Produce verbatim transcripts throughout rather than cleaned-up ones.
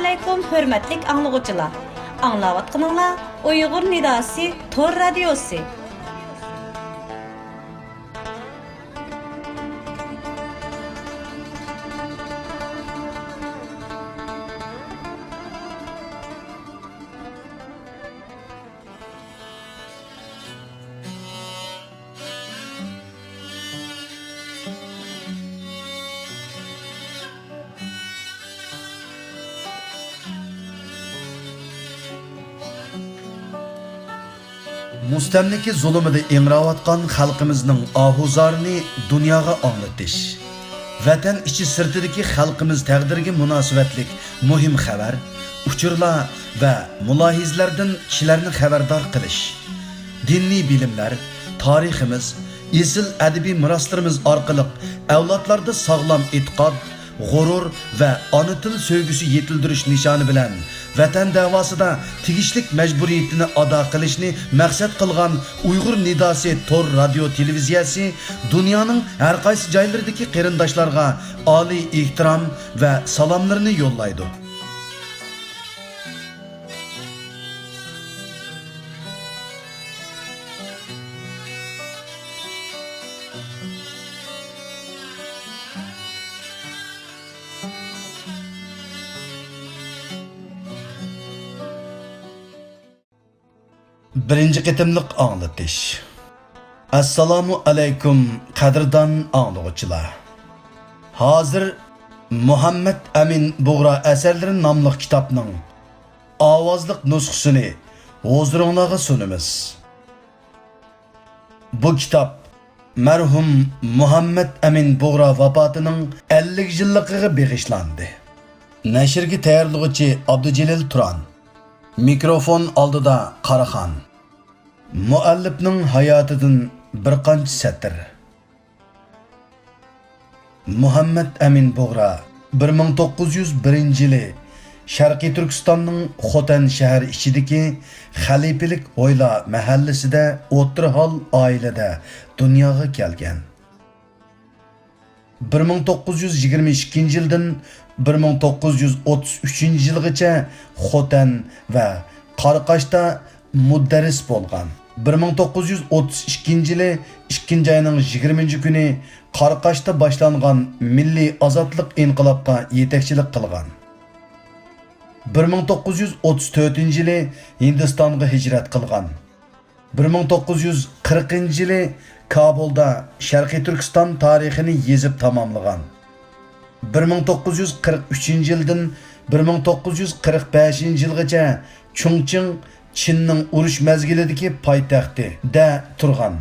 ئەسسالامۇئەلەيكۇم، ھۆرمەتلىك ئاڭلىغۇچىلار! ئاڭلاۋاتقىنىڭلار ئۇيغۇر نىداسى تور رادىيوسى. مۇستەملىكە زۇلۇمىدا ئىڭراۋاتقان خەلقىمىزنىڭ ئاھۇزارىنى دۇنياغا ئاڭلىتىش، ۋەتەن ئىچى سىرتىدىكى خەلقىمىز تەقدىرىگە مۇناسىۋەتلىك مۇھىم خەۋەر، ئۇچۇرلار ۋە مۇلاھىزىلەردىن كىشىلەرنى خەۋەردار قىلىش، دىنىي بىلىملەر، تارىخىمىز، ئېسىل ئەدەبىي مىراسلىرىمىز ئارقىلىق ئەۋلادلاردا ساغلام ئېتىقاد، غۇرۇر ۋە ئانا تىل سۆيگۈسى يېتىلدۈرۈش نىشانى بىلەن، ۋەتەن دەۋاسىدا تېگىشلىك مەجبۇرىيىتىنى ئادا قىلىشنى مەقسەت قىلغان ئۇيغۇر نىداسى تور رادىيو تېلېۋىزىيەسى دۇنيانىڭ ھەرقايسى جايلىرىدىكى قېرىنداشلارغا ئالىي ئېھتىرام ۋە سالاملىرىنى يوللايدۇ. بىرىنچى قېتىملىق ئاڭلىتىش. ئەسسالامۇ ئەلەيكۇم، قەدىردان ئاڭلىغۇچىلار! ھازىر مۇھەممەت ئەمىن بۇغرا ئەسەرلىرى ناملىق كىتابنىڭ ئاۋازلىق نۇسخىسىنى ھۇزۇرۇڭلارغا سۇنىمىز. بۇ كىتاب مەرھۇم مۇھەممەت ئەمىن بۇغرا ۋاپاتىنىڭ ئەللىك يىللىقىغا بېغىشلاندى. نەشرگە تەييارلىغۇچى ئابدۇجېلىل تۇران. مىكروفون ئالدىدا قاراخان. مۇئەللىپنىڭ ھاياتىدىن بىر قانچە سەتىر. مۇھەممەت ئەمىن بۇغرا بىر مىڭ توققۇز يۈز بىرىنچى يىلى شەرقىي تۈركىستاننىڭ خوتەن شەھىرى ئىچىدىكى خەلىپىلىك ھويلا مەھەللىسىدە ئوتتۇرا ھال ئائىلىدە دۇنياغا كەلگەن. بىر مىڭ توققۇز يۈز يىگىرمە ئىككىنچى يىلدىن بىر مىڭ توققۇز يۈز ئوتتۇز ئۈچىنچى يىلغىچە خوتەن ۋە قاراقاشتا مۇدەررىس بولغان. بىر مىڭ توققۇز يۈز ئوتتۇز ئىككىنچى يىلى ئىككىنچى ئاينىڭ يىگىرمىنچى كۈنى قاراقاشتا باشلانغان مىللىي ئازادلىق ئىنقىلابقا يېتەكچىلىك قىلغان. بىر مىڭ توققۇز يۈز ئوتتۇز تۆتىنچى يىلى ھىندىستانغا ھىجرەت قىلغان. بىر مىڭ توققۇز يۈز قىرىقىنچى يىلى كابۇلدا شەرقىي تۈركىستان تارىخىنى يېزىپ تاماملىغان. بىر مىڭ توققۇز يۈز قىرىق ئۈچىنچى يىلدىن بىر مىڭ توققۇز يۈز قىرىق بەشىنچى يىلغىچە چۇڭچىڭ، چىننىڭ ئۇرۇش مەزگىلىدىكى پايتەختى، دە تۇرغان.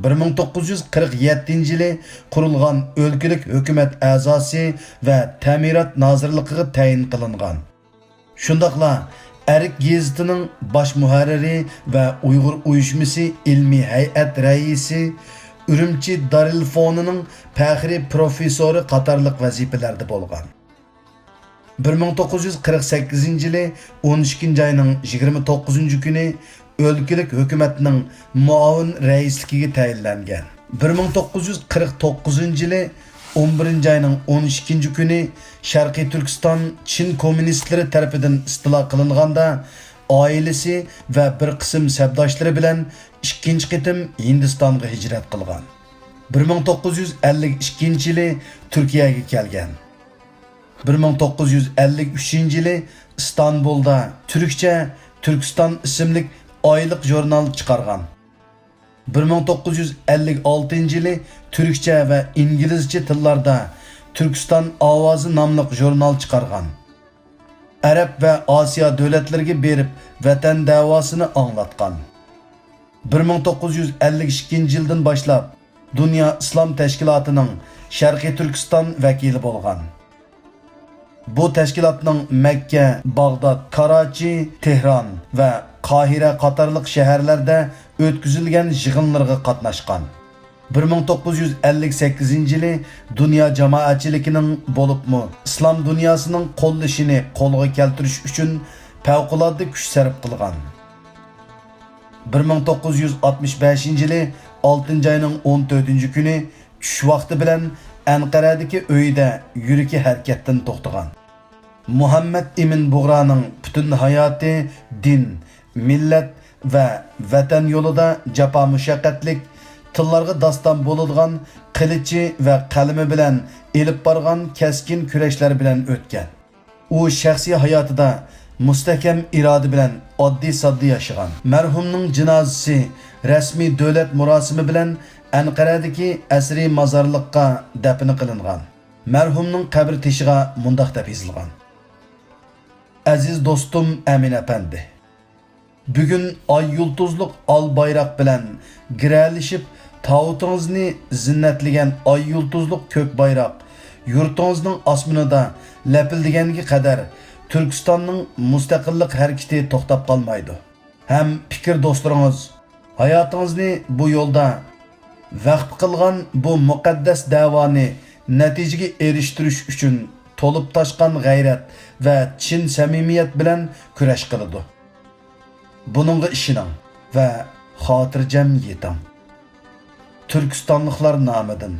بىر مىڭ توققۇز يۈز قىرىق يەتتىنچى يىلى قۇرۇلغان ئۆلكىلىك ھۆكۈمەت ئەزاسى ۋە تەمىرات نازىرلىقىغا تەيىن قىلىنغان. شۇنداقلا ئەرك گېزىتىنىڭ باش مۇھەررىرى ۋە ئۇيغۇر ئۇيۇشمىسى ئىلمىي ھەيئەت رەئىسى، ئۈرۈمچى دارىلفونىنىڭ پەخرىي پروفېسسورى قاتارلىق ۋەزىپىلەردە بولغان. بىر مىڭ توققۇز يۈز قىرىق سەككىزىنچى يىلى ئون ئىككىنچى ئاينىڭ يىگىرمە توققۇزىنچى كۈنى ئۆلكىلىك ھۆكۈمەتنىڭ مۇئاۋىن رەئىسلىكىگە تەيىنلەنگەن. بىر مىڭ توققۇز يۈز قىرىق توققۇزىنچى يىلى ئون بىرىنچى ئاينىڭ ئون ئىككىنچى كۈنى شەرقىي تۈركىستان چىن كوممۇنىستلىرى تەرىپىدىن ئىستىلا قىلىنغاندا، ئائىلىسى ۋە بىر قىسىم سەپداشلىرى بىلەن ئىككىنچى قېتىم ھىندىستانغا ھىجرەت قىلغان. بىر مىڭ توققۇز يۈز ئەللىك ئىككىنچى يىلى تۈركىيەگە كەلگەن. بىر مىڭ توققۇز يۈز ئەللىك ئۈچىنچى يىلى ئىستانبۇلدا تۈركچە تۈركىستان ئىسىملىك ئايلىق ژۇرنال چىقارغان. بىر مىڭ توققۇز يۈز ئەللىك ئالتىنچى يىلى تۈركچە ۋە ئىنگلىزچە تىللاردا تۈركىستان ئاۋازى ناملىق ژۇرنال چىقارغان. ئەرەب ۋە ئاسىيا دۆلەتلىرىگە بېرىپ، ۋەتەن دەۋاسىنى ئاڭلاتقان. بىر مىڭ توققۇز يۈز ئەللىك ئىككىنچى يىلدىن باشلاپ، دۇنيا ئىسلام تەشكىلاتىنىڭ شەرقىي تۈركىستان ۋەكىلى بولغان. بۇ تەشكىلاتنىڭ مەككە، باغداد، كاراچى، تېھران ۋە قاھىرە قاتارلىق شەھەرلەردە ئۆتكۈزۈلگەن يىغىنلىرىغا قاتناشقان. بىر مىڭ توققۇز يۈز ئەللىك سەككىزىنچى يىلى دۇنيا جامائەتچىلىكىنىڭ، بولۇپمۇ ئىسلام دۇنياسىنىڭ قوللىشىنى قولغا كەلتۈرۈش ئۈچۈن پەۋقۇلئاددە كۈچ سەرپ قىلغان. بىر مىڭ توققۇز يۈز ئاتمىش بەشىنچى يىلى ئالتىنچى ئاينىڭ ئون تۆتىنچى كۈنى چۈش ۋاقتى بىلەن ئەنقەرەدىكى ئۆيىدە يۈرىكى ھەرىكەتتىن توختىغان. مۇھەممەد ئىمىن بۇغرانىڭ پۈتۈن ھاياتى دىن، مىللەت ۋە ۋەتەن يولىدا جاپا-مۇشەققەتلىك، تىللارغا داستان بولىدىغان قىلىچى ۋە قەلىمى بىلەن ئېلىپ بارغان كەسكىن كۈرەشلەر بىلەن ئۆتكەن. ئۇ شەخسىي ھاياتىدا مۇستەھكەم ئىرادە بىلەن ئاددىي-ساددا ياشىغان. مەرھۇمنىڭ جىنازىسى رەسمىي دۆلەت مۇراسىمى بىلەن ئەنقەرەدىكى ئەسىرىي مازارلىققا دەپنە قىلىنغان. مەرھۇمنىڭ قەبرە تېشىغا مۇنداق دەپ يېزىلغان: ئەزىز دوستۇم ئەمىن ئەپەندى، بۈگۈن ئاي يۇلتۇزلۇق ئال بايراق بىلەن گىرەلىشىپ، تاۋۇتىڭىزنى زىننەتلىگەن ئاي يۇلتۇزلۇق كۆك بايراق يۇرتىڭىزنىڭ ئاسمىنىدا لەپىلدىگەنگە قەدەر، تۈركىستاننىڭ مۇستەقىللىق ھەرىكىتى توختاپ قالمايدۇ. ھەم پىكىر دوستلىرىڭىز ھاياتىڭىزنى بۇ يولدا ۋەقىپ قىلغان بۇ مۇقەددەس دەۋانى نەتىجىگە ئېرىشتۈرۈش ئۈچۈن تولۇپ تاشقان غەيرەت ۋە چىن سەمىمىيەت بىلەن كۈرەش قىلىدۇ. بۇنىڭغا ئىشىنىڭ ۋە خاتىرجەم يېتىڭ. تۈركىستانلىقلار نامىدىن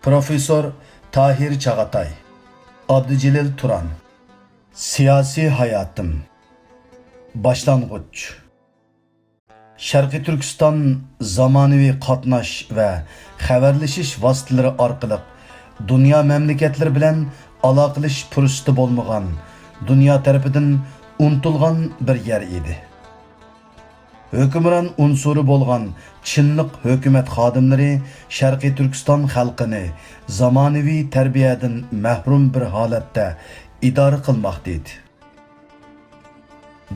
پروفېسسور تاھىر چاغاتاي، ئابدۇجېلىل تۇران. سىياسىي ھاياتىم. باشلانغۇچ. شەرقىي تۈركىستان زامانىۋى قاتناش ۋە خەۋەرلىشىش ۋاسىتىلىرى ئارقىلىق دۇنيا مەملىكەتلىرى بىلەن ئالاقىلىشىش پۇرسىتى بولمىغان، دۇنيا تەرىپىدىن ئۇنتۇلغان بىر يەر ئىدى. ھۆكۈمران ئۇنسۇرى بولغان چىنلىق ھۆكۈمەت خادىملىرى شەرقىي تۈركىستان خەلقىنى زامانىۋى تەربىيەدىن مەھرۇم بىر ھالەتتە ئىدارە قىلماقتا ئىدى.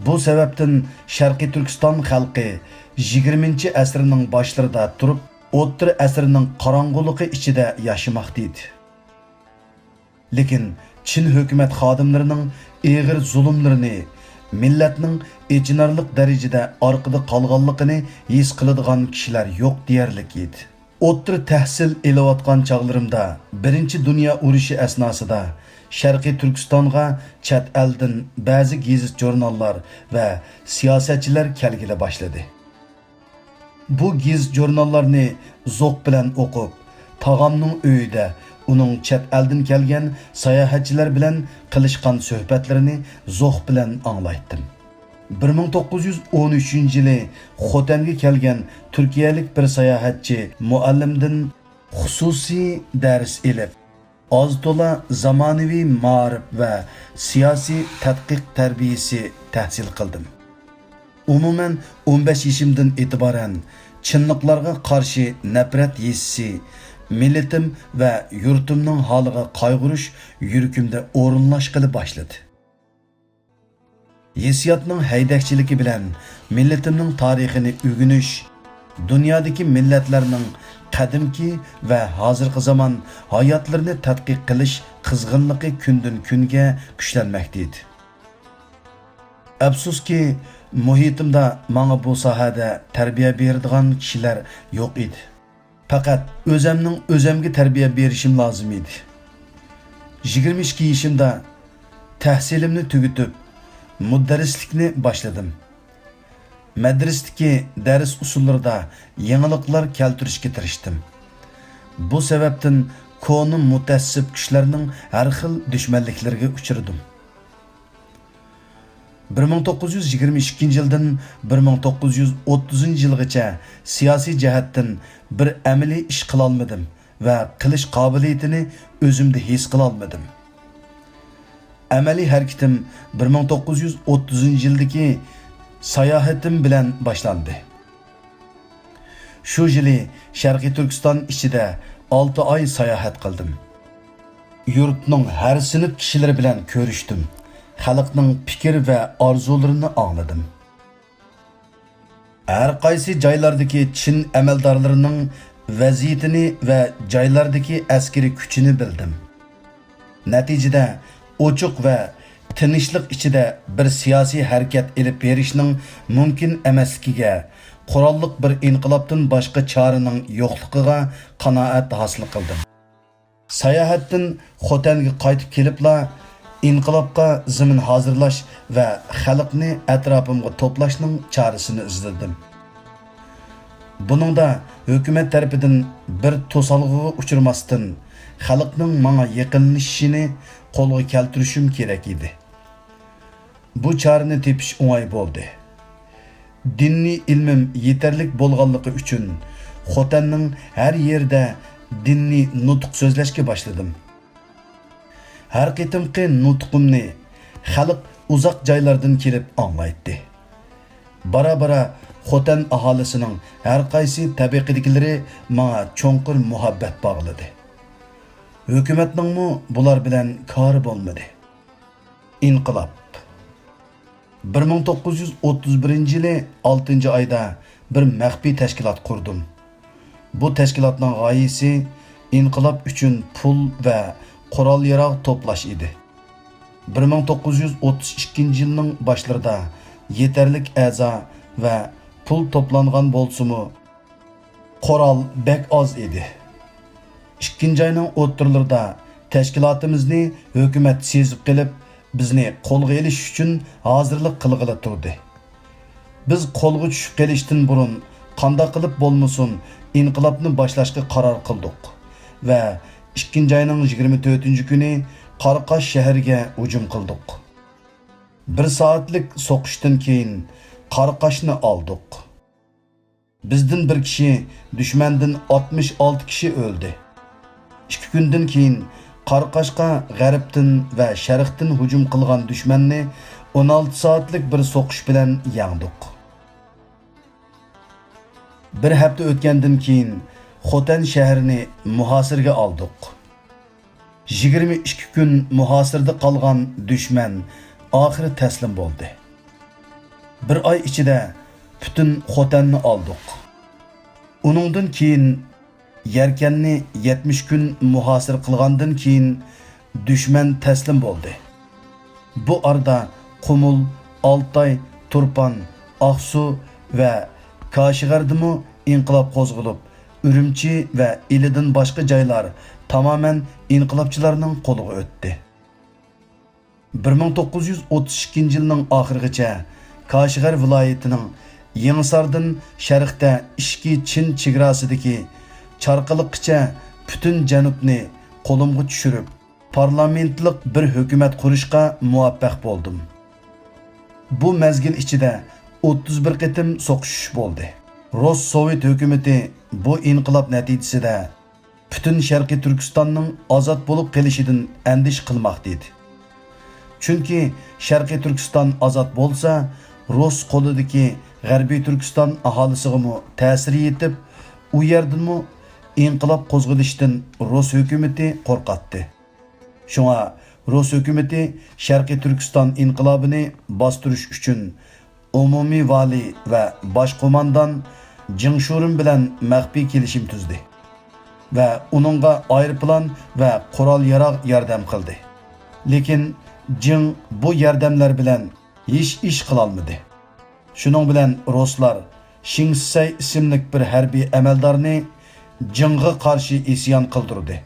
بۇ سەۋەبتىن شەرقىي تۈركىستان خەلقى يىگىرمىنچى ئەسىرنىڭ باشلىرىدا تۇرۇپ، ئوتتۇرا ئەسىرنىڭ قاراڭغۇلۇقى ئىچىدە ياشىماقتا ئىدى. لېكىن چىن ھۆكۈمەت خادىملىرىنىڭ ئېغىر زۇلۇملىرىنى، مىللەتنىڭ ئېچىنارلىق دەرىجىدە ئارقىدا قالغانلىقىنى ھېس قىلىدىغان كىشىلەر يوق دېيەرلىك ئىدى. ئوتتۇرا تەھسىل ئېلىۋاتقان چاغلىرىمدا، بىرىنچى دۇنيا ئۇرۇشى ئەسناسىدا شەرقىي تۈركىستانغا چەت ئەلدىن بەزى گېزىت-ژۇرناللار ۋە سىياسەتچىلەر كەلگىلى باشلىدى. بۇ گېزىت-ژۇرناللارنى زوق بىلەن ئوقۇپ، تاغامنىڭ ئۆيىدە ئۇنىڭ چەت ئەلدىن كەلگەن ساياھەتچىلەر بىلەن قىلىشقان سۆھبەتلىرىنى زوق بىلەن ئاڭلايتتىم. بىر مىڭ توققۇز يۈز ئون ئۈچىنچى يىلى خوتەنگە كەلگەن تۈركىيەلىك بىر ساياھەتچى مۇئەللىمدىن خۇسۇسىي دەرس ئېلىپ، ئاز-تولا زامانىۋى مائارىپ ۋە سىياسىي تەتقىق تەربىيىسى تەھسىل قىلدىم. ئومۇمەن، ئون بەش يېشىمدىن ئېتىبارەن چىنلىقلارغا قارشى نەپرەت ھېسسى، مىللىتىم ۋە يۇرتۇمنىڭ ھالىغا قايغۇرۇش يۈرىكىمدە ئورۇنلاشقىلى باشلىدى. ھېسسىياتنىڭ ھەيدەكچىلىكى بىلەن مىللىتىمنىڭ تارىخىنى ئۆگىنىش، دۇنيادىكى مىللەتلەرنىڭ قەدىمكى ۋە ھازىرقى زامان ھاياتلىرىنى تەتقىق قىلىش قىزغىنلىقى كۈندىن-كۈنگە كۈچلەنمەكتە ئىدى. ئەپسۇسكى، مۇھىتىمدا ماڭا بۇ ساھەدە تەربىيە بېرىدىغان كىشىلەر يوق ئىدى. پەقەت ئۆزەمنىڭ ئۆزەمگە تەربىيە بېرىشىم لازىم ئىدى. يىگىرمە ئىككى يېشىمدا تەھسىلىمنى تۈگىتىپ، مۇدەررىسلىكنى باشلىدىم. مەدرىستىكى دەرس ئۇسۇللىرىدا يېڭىلىقلار كەلتۈرۈشكە تىرىشتىم. بۇ سەۋەبتىن كونا مۇتەئەسسىپ كىشىلەرنىڭ ھەر خىل دۈشمەنلىكلىرىگە ئۇچرىدىم. بىر مىڭ توققۇز يۈز يىگىرمە ئىككىنچى يىلدىن بىر مىڭ توققۇز يۈز ئوتتۇزىنچى يىلغىچە سىياسىي جەھەتتىن بىر ئەمەلىي ئىش قىلالمىدىم ۋە قىلىش قابىلىيىتىنى ئۆزۈمدە ھېس قىلالمىدىم. ئەمەلىي ھەرىكىتىم بىر مىڭ توققۇز يۈز ئوتتۇزىنچى يىلدىكى ساياھىتىم بىلەن باشلاندى. شۇ يىلى شەرقىي تۈركىستان ئىچىدە ئالتە ئاي ساياھەت قىلدىم. يۇرتنىڭ ھەر سىنىپ كىشىلىرى بىلەن كۆرۈشتۈم. خەلقنىڭ پىكىر ۋە ئارزۇلىرىنى ئاڭلىدىم. ھەر قايسى جايلاردىكى چىن ئەمەلدارلىرىنىڭ ۋەزىيىتىنى ۋە جايلاردىكى ئەسكىرىي كۈچىنى بىلدىم. نەتىجىدە، ئوچۇق ۋە تىنچلىق ئىچىدە بىر سىياسىي ھەرىكەت ئېلىپ بېرىشنىڭ مۇمكىن ئەمەسلىكىگە، قوراللىق بىر ئىنقىلابتىن باشقا چارىنىڭ يوقلۇقىغا قانائەت ھاسىل قىلدىم. ساياھەتتىن خوتەنگە قايتىپ كېلىپلا، ئىنقىلابقا زېمىن ھازىرلاش ۋە خەلقنى ئەتراپىمغا توپلاشنىڭ چارىسىنى ئىزدىدىم. بۇنىڭدا ھۆكۈمەت تەرىپىدىن بىر توسالغۇغا ئۇچرىماستىن، خەلقنىڭ ماڭا يېقىنلىشىشىنى قولغا كەلتۈرۈشۈم كېرەك ئىدى. بۇ چارىنى تېپىش ئوڭاي بولدى. دىنىي ئىلمىم يېتەرلىك بولغانلىقى ئۈچۈن، خوتەننىڭ ھەر يېرىدە دىنىي نۇتۇق سۆزلەشكە باشلىدىم. ھەر قېتىمقى نۇتقۇمنى خەلق ئۇزاق جايلاردىن كېلىپ ئاڭلايتتى. بارا-بارا خوتەن ئاھالىسىنىڭ ھەر قايسى تەبىقىدىكىلىرى ماڭا چوڭقۇر مۇھەببەت باغلىدى. ھۆكۈمەتنىڭمۇ بۇلار بىلەن كارى بولمىدى. ئىنقىلاب. بىر مىڭ توققۇز يۈز ئوتتۇز بىرىنچى يىلى ئالتىنچى ئايدا بىر مەخپىي تەشكىلات قۇردۇم. بۇ تەشكىلاتنىڭ غايىسى ئىنقىلاب ئۈچۈن پۇل ۋە قورال-ياراغ توپلاش ئىدى. بىر مىڭ توققۇز يۈز ئوتتۇز ئىككىنچى يىلنىڭ باشلىرىدا يېتەرلىك ئەزا ۋە پۇل توپلانغان بولسىمۇ، قورال بەك ئاز ئىدى. ئىككىنچى ئاينىڭ ئوتتۇرىلىرىدا تەشكىلاتىمىزنى ھۆكۈمەت سېزىپ قېلىپ، بىزنى قولغا ئېلىش ئۈچۈن ھازىرلىق قىلغىلى تۇردى. بىز قولغا چۈشۈپ قېلىشتىن بۇرۇن قانداق قىلىپ بولمىسۇن، ئىنقىلابنى باشلاشقا قارار قىلدۇق ۋە ئىككىنچى ئاينىڭ يىگىرمە تۆتىنچى كۈنى قاراقاش شەھىرىگە ھۇجۇم قىلدۇق. بىر سائەتلىك سوقۇشتىن كېيىن قاراقاشنى ئالدۇق. بىزدىن بىر كىشى، دۈشمەندىن ئاتمىش ئالتە كىشى ئۆلدى. ئىككى كۈندىن كېيىن قاراقاشقا غەربتىن ۋە شەرقتىن ھۇجۇم قىلغان دۈشمەننى ئون ئالتە سائەتلىك بىر سوقۇش بىلەن يەڭدۇق. بىر ھەپتە ئۆتكەندىن كېيىن خوتەن شەھىرىنى مۇھاسىرىگە ئالدۇق. يىگىرمە ئىككى كۈن مۇھاسىرىدە قالغان دۈشمەن ئاخىرى تەسلىم بولدى. بىر ئاي ئىچىدە پۈتۈن خوتەننى ئالدۇق. ئۇنىڭدىن كېيىن يەركەننى يەتمىش كۈن مۇھاسىرە قىلغاندىن كېيىن دۈشمەن تەسلىم بولدى. بۇ ئارىدا قۇمۇل، ئالتاي، تۇرپان، ئاقسۇ ۋە كاشىغەردىمۇ ئىنقىلاب قوزغىلىپ، ئۈرۈمچى ۋە ئىلىدىن باشقا جايلار تامامەن ئىنقىلابچىلارنىڭ قولىغا ئۆتتى. بىر مىڭ توققۇز يۈز ئوتتۇز ئىككىنچى يىلنىڭ ئاخىرىغىچە كاشىغەر ۋىلايىتىنىڭ يېڭىساردىن شەرقتە ئىچكى چىن چېگراسىدىكى چارقىلىققىچە پۈتۈن جەنۇبنى قولۇمغا چۈشۈرۈپ، پارلامېنتلىق بىر ھۆكۈمەت قۇرۇشقا مۇۋەپپەق بولدۇم. بۇ مەزگىل ئىچىدە ئوتتۇز بىر قېتىم سوقۇشۇش بولدى. رۇس سوۋېت ھۆكۈمىتى بۇ ئىنقىلاب نەتىجىسىدە پۈتۈن شەرقىي تۈركىستاننىڭ ئازاد بولۇپ قېلىشىدىن ئەندىشە قىلماقتا ئىدى. چۈنكى شەرقىي تۈركىستان ئازاد بولسا، رۇس قولىدىكى غەربىي تۈركىستان ئاھالىسىغىمۇ تەسىرى يېتىپ، ئۇ يەردىنمۇ ئىنقىلاب قوزغىلىشتىن رۇس ھۆكۈمىتى قورقاتتى. شۇڭا رۇس ھۆكۈمىتى شەرقىي تۈركىستان ئىنقىلابىنى باستۇرۇش ئۈچۈن ئومۇمىي ۋالىي ۋە باش قوماندان جېڭ شۇرېن بىلەن مەخپىي كېلىشىم تۈزدى ۋە ئۇنىڭغا ئايروپىلان ۋە قورال-ياراغ ياردەم قىلدى. لېكىن جېڭ بۇ ياردەملەر بىلەن ھېچ ئىش قىلالمىدى. شۇنىڭ بىلەن رۇسلار شېڭ شىسەي ئىسىملىك بىر ھەربىي ئەمەلدارنى جېڭغا قارشى ئىسيان قىلدۇردى.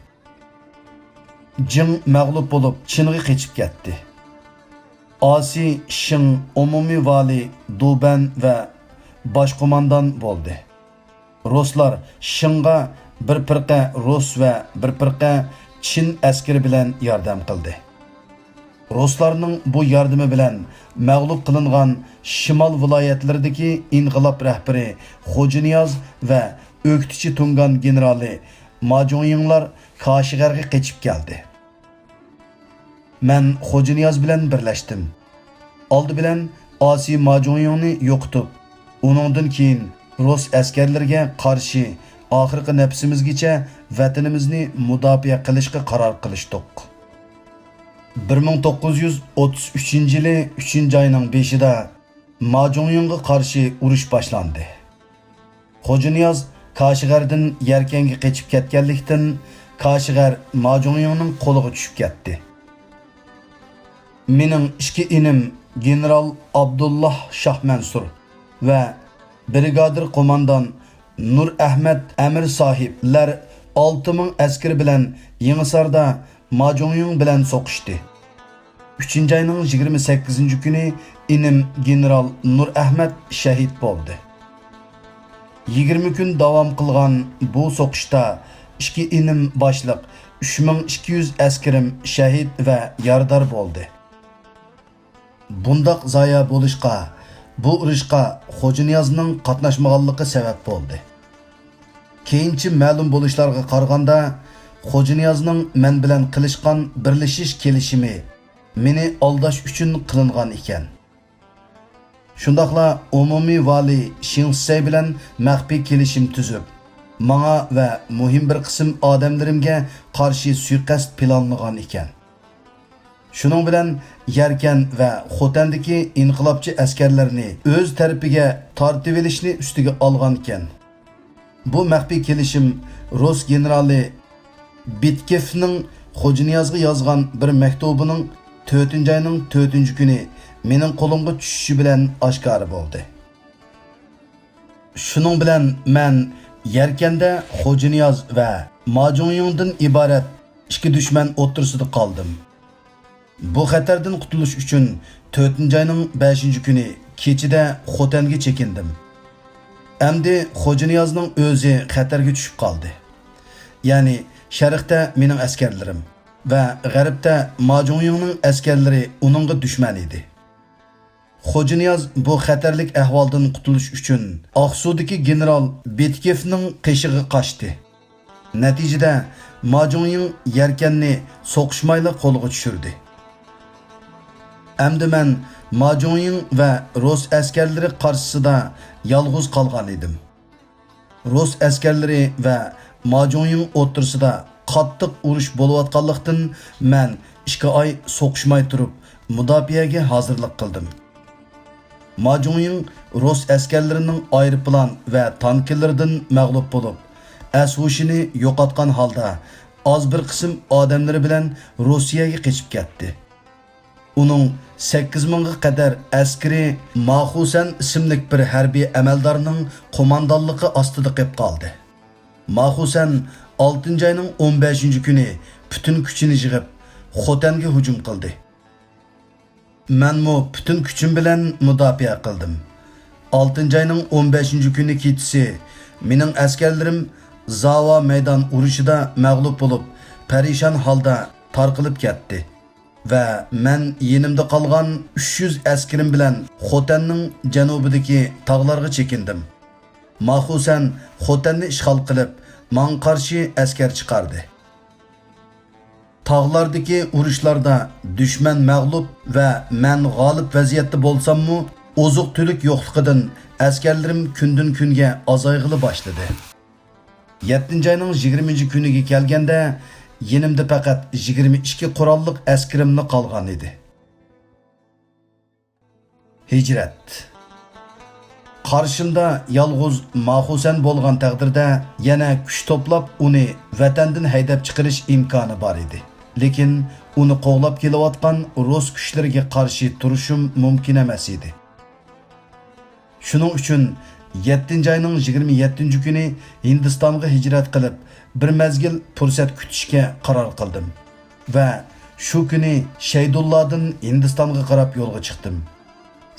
جېڭ مەغلۇپ بولۇپ، چىنغا قېچىپ كەتتى. ئاسى شېڭ ئومۇمىي ۋالىي دۇبەن ۋە باش قوماندان بولدى. رۇسلار شېڭغا بىر پىرقە رۇس ۋە بىر پىرقە چىن ئەسكىرى بىلەن ياردەم قىلدى. رۇسلارنىڭ بۇ ياردىمى بىلەن مەغلۇپ قىلىنغان شىمال ۋىلايەتلىرىدىكى ئىنقىلاب رەھبىرى خوجانىياز ۋە ئۆكتىچى تۇڭگان گېنېرالى ما جۇڭيىڭلار كاشىغەرگە قېچىپ كەلدى. مەن خوجانىياز بىلەن بىرلەشتىم. ئالدى بىلەن ئاسىي ما جۇڭيىڭنى يوقىتىپ، ئۇنىڭدىن كېيىن رۇس ئەسكەرلىرىگە قارشى ئاخىرقى نەپىسىمىزگىچە ۋەتىنىمىزنى مۇداپىئە قىلىشقا قارار قىلىشتۇق. بىر مىڭ توققۇز يۈز ئوتتۇز ئۈچىنچى يىلى ئۈچىنچى ئاينىڭ بېشىدا ما جۇڭيىڭغا قارشى ئۇرۇش باشلاندى. خوجانىياز كاشىغەردىن يەركەنگە قېچىپ كەتكەنلىكتىن، كاشىغەر ما جۇڭيىڭنىڭ قولىغا چۈشۈپ كەتتى. مېنىڭ ئىككى ئىنىم گېنېرال ئابدۇللا شاھ مەنسۇر ۋە برىگادىر قوماندان نۇر ئەھمەت ئەمىر ساھىبلەر ئالتە مىڭ ئەسكىرى بىلەن يېڭىساردا ما جۇڭيىڭ بىلەن سوقۇشتى. ئۈچىنچى ئاينىڭ يىگىرمە سەككىزىنچى كۈنى ئىنىم گېنېرال نۇر ئەھمەت شەھىت بولدى. يىگىرمە كۈن داۋام قىلغان بۇ سوقۇشتا ئىككى ئىنىم باشلىق ئۈچ مىڭ ئىككى يۈز ئەسكىرىم شەھىت ۋە يارىدار بولدى. بۇنداق زايە بولۇشقا بۇ ئۇرۇشقا خوجانىيازنىڭ قاتناشمىغانلىقى سەۋەب بولدى. كېيىنچە مەلۇم بولۇشلارغا قارىغاندا، خوجانىيازنىڭ مەن بىلەن قىلىشقان بىرلىشىش كېلىشىمى مېنى ئالداش ئۈچۈن قىلىنغان ئىكەن. شۇنداقلا ئومۇمىي ۋالىي شېڭ شىسەي بىلەن مەخپىي كېلىشىم تۈزۈپ، ماڭا ۋە مۇھىم بىر قىسىم ئادەملىرىمگە قارشى سۇيىقەست پىلانلىغان ئىكەن. شۇنىڭ بىلەن يەركەن ۋە خوتەندىكى ئىنقىلابچى ئەسكەرلەرنى ئۆز تەرىپىگە تارتىۋېلىشنى ئۈستىگە ئالغانىكەن. بۇ مەخپىي كېلىشىم رۇس گېنېرالى بىتكېفنىڭ خوجانىيازغا يازغان بىر مەكتۇبىنىڭ تۆتىنچى ئاينىڭ تۆتىنچى كۈنى مېنىڭ قولۇمغا چۈشۈشى بىلەن ئاشكارا بولدى. شۇنىڭ بىلەن مەن يەركەندە خوجانىياز ۋە ماجۇڭيىڭدىن ئىبارەت ئىككى دۈشمەن ئوتتۇرىسىدا قالدىم. بۇ خەتەردىن قۇتۇلۇش ئۈچۈن تۆتىنچى ئاينىڭ بەشىنچى كۈنى كېچىدە خوتەنگە چېكىندىم. ئەمدى خوجانىيازنىڭ ئۆزى خەتەرگە چۈشۈپ قالدى. يەنى شەرقتە مېنىڭ ئەسكەرلىرىم ۋە غەربتە ماجۇڭيىڭنىڭ ئەسكەرلىرى ئۇنىڭغا دۈشمەن ئىدى. خوجانىياز بۇ خەتەرلىك ئەھۋالدىن قۇتۇلۇش ئۈچۈن ئاقسۇدىكى گېنېرال بىتكېفنىڭ قېشىغا قاچتى. نەتىجىدە، ماجۇڭيىڭ يەركەننى سوقۇشمايلا قولغا چۈشۈردى. ئەمدى مەن ماجۇڭيىڭ ۋە رۇس ئەسكەرلىرى قارشىسىدا يالغۇز قالغان ئىدىم. رۇس ئەسكەرلىرى ۋە ماجۇڭيىڭ ئوتتۇرىسىدا قاتتىق ئۇرۇش بولۇۋاتقانلىقتىن، مەن ئىككى ئاي سوقۇشماي تۇرۇپ، مۇداپىئەگە ھازىرلىق قىلدىم. ماجۇڭيىڭ رۇس ئەسكەرلىرىنىڭ ئايروپىلان ۋە تانكىلىرىدىن مەغلۇپ بولۇپ، ئەس-ھوشىنى يوقاتقان ھالدا ئاز بىر قىسىم ئادەملىرى بىلەن روسىيەگە قېچىپ كەتتى. ئۇنىڭ سەككىز مىڭغا قەدەر ئەسكىرى ماخۇسەن ئىسىملىك بىر ھەربىي ئەمەلدارنىڭ قوماندانلىقى ئاستىدا قېپ قالدى. ماخۇسەن ئالتىنچى ئاينىڭ ئون بەشىنچى كۈنى پۈتۈن كۈچىنى يىغىپ، خوتەنگە ھۇجۇم قىلدى. مەنمۇ پۈتۈن كۈچۈم بىلەن مۇداپىئە قىلدىم. ئالتىنچى ئاينىڭ ئون بەشىنچى كۈنى كېچىسى مېنىڭ ئەسكەرلىرىم زاۋا مەيدان ئۇرۇشىدا مەغلۇپ بولۇپ، پەرىشان ھالدا تارقىلىپ كەتتى ۋە مەن يېنىمدا قالغان ئۈچ يۈز ئەسكىرىم بىلەن خوتەننىڭ جەنۇبىدىكى تاغلارغا چېكىندىم. ماخۇسەن خوتەننى ئىشغال قىلىپ، ماڭا قارشى ئەسكەر چىقاردى. تاغلاردىكى ئۇرۇشلاردا دۈشمەن مەغلۇپ ۋە مەن غالىب ۋەزىيەتتە بولساممۇ، ئوزۇق-تۈلۈك يوقلۇقىدىن ئەسكەرلىرىم كۈندىن-كۈنگە ئازايغىلى باشلىدى. يەتتىنچى ئاينىڭ يىگىرمىنچى كۈنىگە كەلگەندە، يېنىمدا پەقەت يىگىرمە ئىككى قوراللىق ئەسكىرىملا قالغان ئىدى. ھىجرەت. قارشىمدا يالغۇز ماخۇسەن بولغان تەقدىردە، يەنە كۈچ توپلاپ، ئۇنى ۋەتەندىن ھەيدەپ چىقىرىش ئىمكانى بار ئىدى. لېكىن ئۇنى قوغلاپ كېلىۋاتقان رۇس كۈچلىرىگە قارشى تۇرۇشۇم مۇمكىن ئەمەس ئىدى. شۇنىڭ ئۈچۈن يەتتىنچى ئاينىڭ يىگىرمە يەتتىنچى كۈنى ھىندىستانغا ھىجرەت قىلىپ، بىر مەزگىل پۇرسەت كۈتۈشكە قارار قىلدىم ۋە شۇ كۈنى شەيدۇللادىن ھىندىستانغا قاراپ يولغا چىقتىم.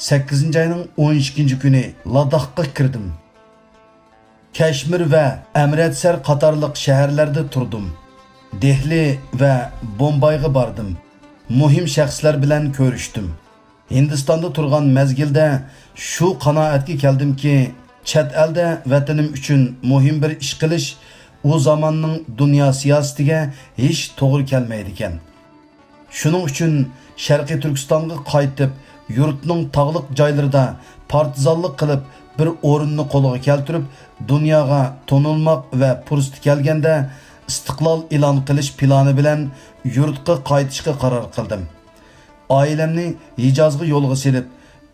سەككىزىنچى ئاينىڭ ئون ئىككىنچى كۈنى لاداخقا كىردىم. كەشمىر ۋە ئەمرەتسەر قاتارلىق شەھەرلەردە تۇردۇم. دېھلى ۋە بومبايغا باردىم. مۇھىم شەخسلەر بىلەن كۆرۈشتۈم. ھىندىستاندا تۇرغان مەزگىلدە شۇ قانائەتكە كەلدىمكى، چەت ئەلدە ۋەتىنىم ئۈچۈن مۇھىم بىر ئىش قىلىش ئۇ زاماننىڭ دۇنيا سىياسىتىگە ھېچ توغرا كەلمەيدىكەن. شۇنىڭ ئۈچۈن شەرقىي تۈركىستانغا قايتىپ، يۇرتنىڭ تاغلىق جايلىرىدا پارتىزانلىق قىلىپ، بىر ئورۇننى قولغا كەلتۈرۈپ، دۇنياغا تونۇلماق ۋە پۇرسىتى كەلگەندە ئىستىقلال ئېلان قىلىش پىلانى بىلەن يۇرتقا قايتىشقا قارار قىلدىم. ئائىلەمنى ھىجازغا يولغا سېلىپ،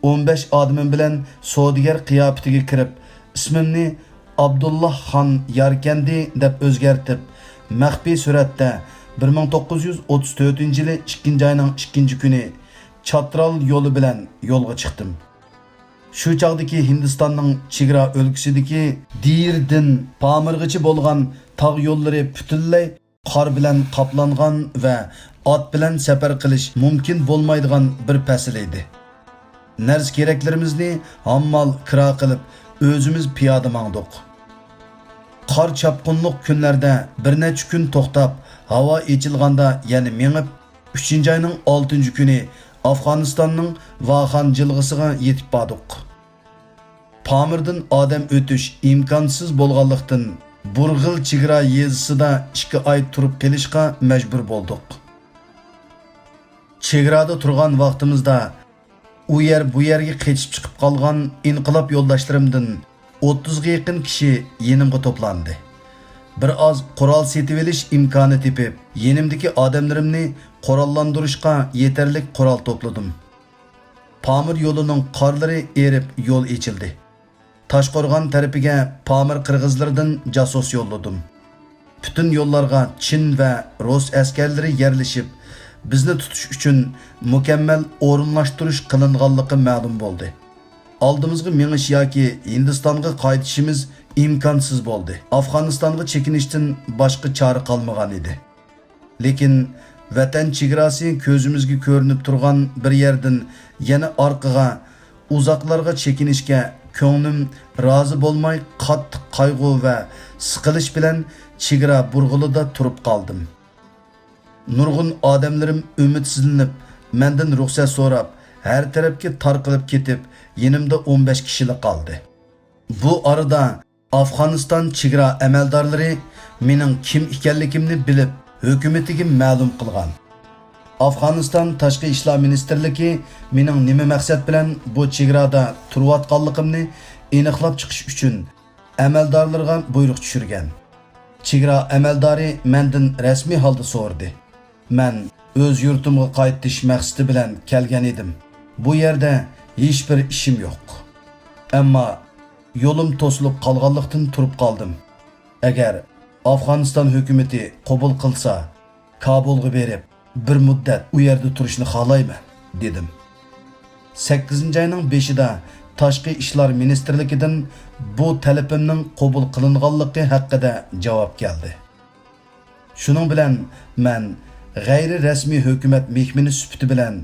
ئون بەش ئادىمىم بىلەن سودىگەر قىياپىتىگە كىرىپ، ئىسمىمنى ئابدۇللا خان ياركەندى دەپ ئۆزگەرتىپ، مەخپىي سۈرەتتە بىر مىڭ توققۇز يۈز ئوتتۇز تۆتىنچى يىلى ئىككىنچى ئاينىڭ ئىككىنچى كۈنى چاترال يولى بىلەن يولغا چىقتىم. شۇ چاغدىكى ھىندىستاننىڭ چېگرا ئۆلكىسىدىكى دىيىردىن پامىرغىچە بولغان تاغ يوللىرى پۈتۈنلەي قار بىلەن قاپلانغان ۋە ئات بىلەن سەپەر قىلىش مۇمكىن بولمايدىغان بىر پەسىل ئىدى. نەرسە-كېرەكلىرىمىزنى ھاممال كىرا قىلىپ، ئۆزىمىز پىيادە ماڭدۇق. قار چاپقۇنلۇق كۈنلەردە بىر نەچچە كۈن توختاپ، ھاۋا ئېچىلغاندا يەنە مېڭىپ، ئۈچىنچى ئاينىڭ ئالتىنچى كۈنى ئافغانىستاننىڭ ۋاخان جىلغىسىغا يېتىپ باردۇق. پامىردىن ئادەم ئۆتۈش ئىمكانسىز بولغانلىقتىن، بۇرغىل چېگرا يېزىسىدا ئىككى ئاي تۇرۇپ قېلىشقا مەجبۇر بولدۇق. چېگرادا تۇرغان ۋاقتىمىزدا ئۇ يەر بۇ يەرگە قېچىپ چىقىپ قالغان ئىنقىلاب يولداشلىرىمدىن ئوتتۇزغا يېقىن كىشى يېنىمغا توپلاندى. بىر ئاز قورال سېتىۋېلىش ئىمكانى تېپىپ، يېنىمدىكى ئادەملىرىمنى قوراللاندۇرۇشقا يېتەرلىك قورال توپلىدىم. پامىر يولىنىڭ قارلىرى ئېرىپ، يول ئېچىلدى. تاشقورغان تەرىپىگە پامىر قىرغىزلىرىدىن جاسۇس يوللىدىم. پۈتۈن يوللارغا چىن ۋە رۇس ئەسكەرلىرى يەرلىشىپ، بىزنى تۇتۇش ئۈچۈن مۇكەممەل ئورۇنلاشتۇرۇش قىلىنغانلىقى مەلۇم بولدى. ئالدىمىزغا مېڭىش ياكى ھىندىستانغا قايتىشىمىز ئىمكانسىز بولدى. ئافغانىستانغا چېكىنىشتىن باشقا چارە قالمىغان ئىدى. لېكىن ۋەتەن چېگراسى كۆزىمىزگە كۆرۈنۈپ تۇرغان بىر يەردىن يەنە ئارقىغا، ئۇزاقلارغا چېكىنىشكە كۆڭلۈم رازى بولماي، قاتتىق قايغۇ ۋە سىقىلىش بىلەن چېگرا بۇرغىلىدا تۇرۇپ قالدىم. نۇرغۇن ئادەملىرىم ئۈمىدسىزلىنىپ، مەندىن رۇخسەت سوراپ، ھەر تەرەپكە تارقىلىپ كېتىپ، يېنىمدا ئون بەش كىشىلا قالدى. بۇ ئارىدا ئافغانىستان چېگرا ئەمەلدارلىرى مېنىڭ كىم ئىكەنلىكىمنى بىلىپ، ھۆكۈمىتىگە مەلۇم قىلغان. ئافغانىستان تاشقى ئىشلار مىنىستىرلىكى مېنىڭ نېمە مەقسەت بىلەن بۇ چېگرادا تۇرۇۋاتقانلىقىمنى ئېنىقلاپ چىقىش ئۈچۈن ئەمەلدارلىرىغا بۇيرۇق چۈشۈرگەن. چېگرا ئەمەلدارى مەندىن رەسمىي ھالدا سورىدى. مەن ئۆز يۇرتۇمغا قايتىش مەقسىتى بىلەن كەلگەن ئىدىم. بۇ يەردە ھېچبىر ئىشىم يوق. ئەمما يولۇم توسۇلۇپ قالغانلىقتىن تۇرۇپ قالدىم. ئەگەر ئافغانىستان ھۆكۈمىتى قوبۇل قىلسا، كابۇلغا بېرىپ، بىر مۇددەت ئۇ يەردە تۇرۇشنى خالايمەن، دېدىم. سەككىزىنچى ئاينىڭ بېشىدا تاشقى ئىشلار مىنىستىرلىكىدىن بۇ تەلىپىمنىڭ قوبۇل قىلىنغانلىقى ھەققىدە جاۋاب كەلدى. شۇنىڭ بىلەن مەن غەيرىي رەسمىي ھۆكۈمەت مېھمىنى سۈپىتى بىلەن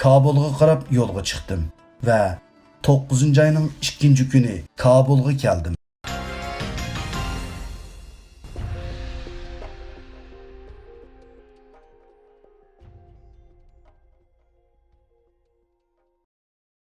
كابۇلغا قاراپ يولغا چىقتىم ۋە توققۇزىنچى ئاينىڭ ئىككىنچى كۈنى كابۇلغا كەلدىم.